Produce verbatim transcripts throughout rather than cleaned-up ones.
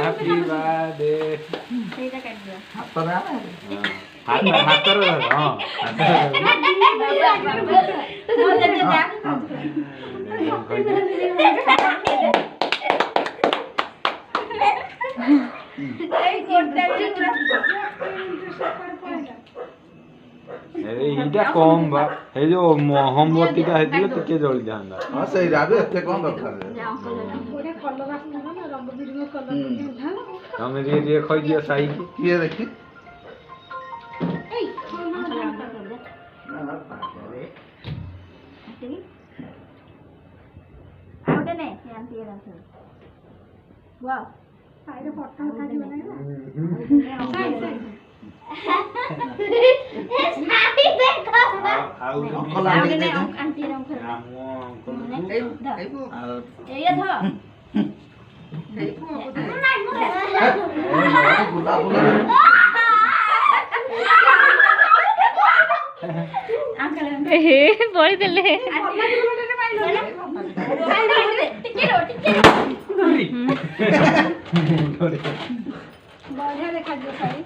ଆଶୀର୍ବାଦ। ସେଇଟା କାଟିଦିଅ। ହାତରେ ଆଣେ। ହଁ। ହାତ ହାତରେ ଧର, ହଁ। ହାତରେ ଧର। ଏଇଟା କମ ବା। ଏଇ ଯୋଉ ମହମବତୀଟା ହେଇଥିଲେ ଟିକେ ଜଳିଥାନ୍ତା। ହଁ ସେଇଟା ବି ଏତେ କଣ ଦରକାର ଯେ? ବଢିଆ କଲର ଆସିଥାନ୍ତା ନା, ରଙ୍ଗ ବିରଙ୍ଗ କଲର ହୁଁ। ହେଇଥାନ୍ତା। ତମେ ଟିକେ ଟିକେ ଖୋଇଦିଅ ସାଇକି। କିଏ ଦେଖି? ଏଇ, ହଁ, ହଁ, ହଁ, ହଁ। ନା, ନା, ପାଖରେ। ଆଉ ଗୋଟେ ନେ, ସେ ଆଣ୍ଟି ଏରା ସବୁ। ୱାଓ। ସାଇଡ ଫଟୋ ଉଠାଯିବ ନାହିଁ ନା। ହୁଁ, ହୁଁ। ସାଇ, ସାଇ। ଆଉ ଅଙ୍କଲ ଆଉ ଆଣ୍ଟି ଗୋଟେ ନେ, ଦେଖ। ଆଣ୍ଟି ଏରା ସବୁ। ଆମ ଅଙ୍କଲ ନେ, ଧ। ଆଉ ଏଇଆ ଧ। ବୁଲା ବୁଲା। ଆଙ୍କର ହେ ପଡ଼ିଦେଲେ। ଟିକେ ରୁହ, ଟିକେ ରୁହ। ବଢିଆ ଦେଖାଯିବ ଶାଢ଼ୀ।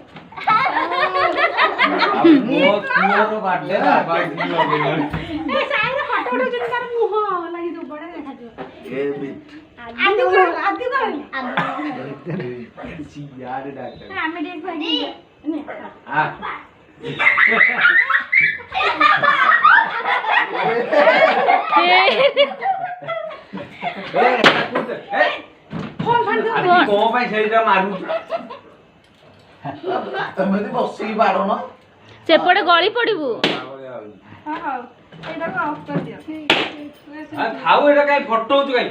ମୋ ପୁଅର ବାର୍ଥଡେ ବାବା ଏଠି ଲଗେଇଲାଣି। ଏ ଶାଢ଼ୀର ଫଟୋ ଉଠଉଛନ୍ତି, ତାର ମୁହଁ ଲାଗିଥିବ, ବଢିଆ ଦେଖାଯିବ। ଏ ବି ଆଦି ବଳ, ଆଦି ବଳ। ସିଆଡ଼େ ଡାକ୍ତର। ଆମେ ଟିକେ ଖୁଆଇକି ଆ। ଏ, ଏ, ଫୋନ ଫାନ ସବୁ ଆରେ କ'ଣ ପାଇଁ ସେଇଟା ମାରୁଛୁ? ଏମିତି ବସିକି ବାଡ଼ନ। ସେପଟେ ଗଳି ପଡ଼ିବୁ। ହଁ, ହଉ। ଏଇଟାକୁ ଅଫ୍ କରିଦିଅ। ଆ, ଥାଉ, ଏଇଟା କାଇଁ ଫଟଉଛୁ କାଇଁ?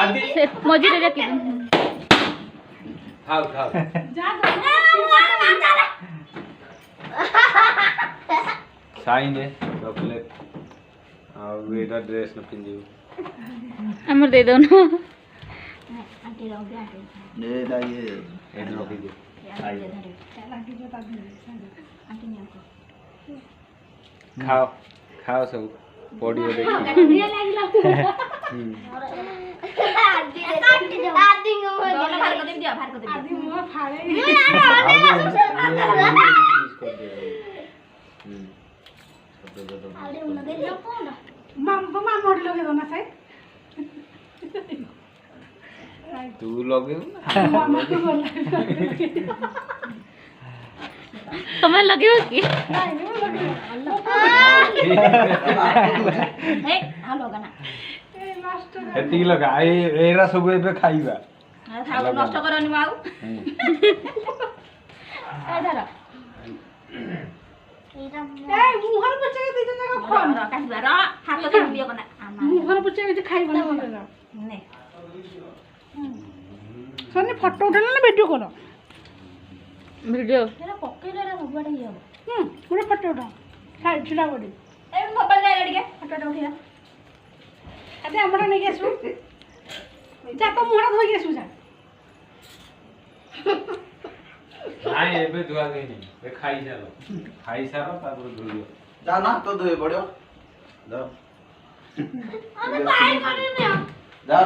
ଆଦି, ସେ ମଝିରେ ଯାକି ଥାଉ, ଥାଉ। ଯାହା ସାଇନ୍ ଦେ, ଚକୋଲେଟ୍। ଆଉ ଏଇଟା ଡ୍ରେସ୍ ନ ପିନ୍ଧିବୁ। ଆମର ଦେଇଦେଉନ। ଆଣ୍ଟି ରଖି ଆଣ୍ଟି। ଏଇଟା ଇଏ ଏଇଠି ରଖିଦିଅ। ଆଣ୍ଟି ଧରିବ। ଲାଗିଯିବ ତା ଦେହରେ। ଆଣ୍ଟି ନିଅନ୍ତୁ। ଖାଅ, ଖାଅ ସବୁ। ପଡ଼ିବ ଦେଖି। ବଢିଆ ଲାଗିଲା। ହୁଁ। ଆଣ୍ଟି, ଆଣ୍ଟି, ଆଣ୍ଟିଙ୍କ ମୁହଁ ଆଉ ଗୋଟେ ଇଏ, ଇଏ use କରିଦିଅ। ହୁଁ। ମା, ମା, ମା, ମା, ମା, ମା, ମା, ତୁ ଲଗେଇବୁ ନା? ତମେ ଲଗେଇବ କି? ଏ, ଆଉ ଲଗା ନା। ଏତିକି ଲଗା। ଏଇ, ଏଇରା ସବୁ ଏବେ ଖାଇବା। ଆଉ ଥାଉ, ନଷ୍ଟ କରନି ମ ଆଉ। ହୁଁ। ଏ ଧର। ଏଇ ମୁହଁରେ ପୋଛେଇ ଦି ଜଣ ଯାକ ର, ଖନ୍। ର, କାଟିବା, ର, ହାତ ଛିଣ୍ଡିବ କନା। ମୁହଁରେ ପୋଛେଇ କିଛି ଖାଇବନି ଦି ଜଣ ଯାକ। ନେ। ସୋନି ଫଟୋ ଉଠେଇଲ ନା ଭିଡ଼ିଓ କଲ? ଭିଡ଼ିଓ। ଏରା ପକେଇଲେ ଏରା ସବୁଆଡ଼େ ଇଏ ହବ। ହୁଁ, ଗୋଟେ ଫଟୋ ଉଠାଅ। ଛିଡ଼ା ପଡ଼ି। ଏ ମୋବାଇଲ ଆଇଲା ଟିକେ, ଫଟୋଟା ଉଠେଇବା। ଆରେ ଆମର ନେଇକି ଆସିବୁ। ଯା, ତୋ ମୁହଁଟା ଧୋଇକି ଆସିବୁ, ଯା। ନାଇଁ, ଏବେ ଧୁଆ ଧୁଇ ନାହିଁ। ଏ ଖାଇସାର। ଖାଇସାର, ତାପରେ ଧୋଇବ। ଯା ନା, ହାତ ଧୋଇ ପଡ଼ିବ। ଯାଅ। ଆମେ ପାଣି ପାଣି ନିଅ। ଯାଅ,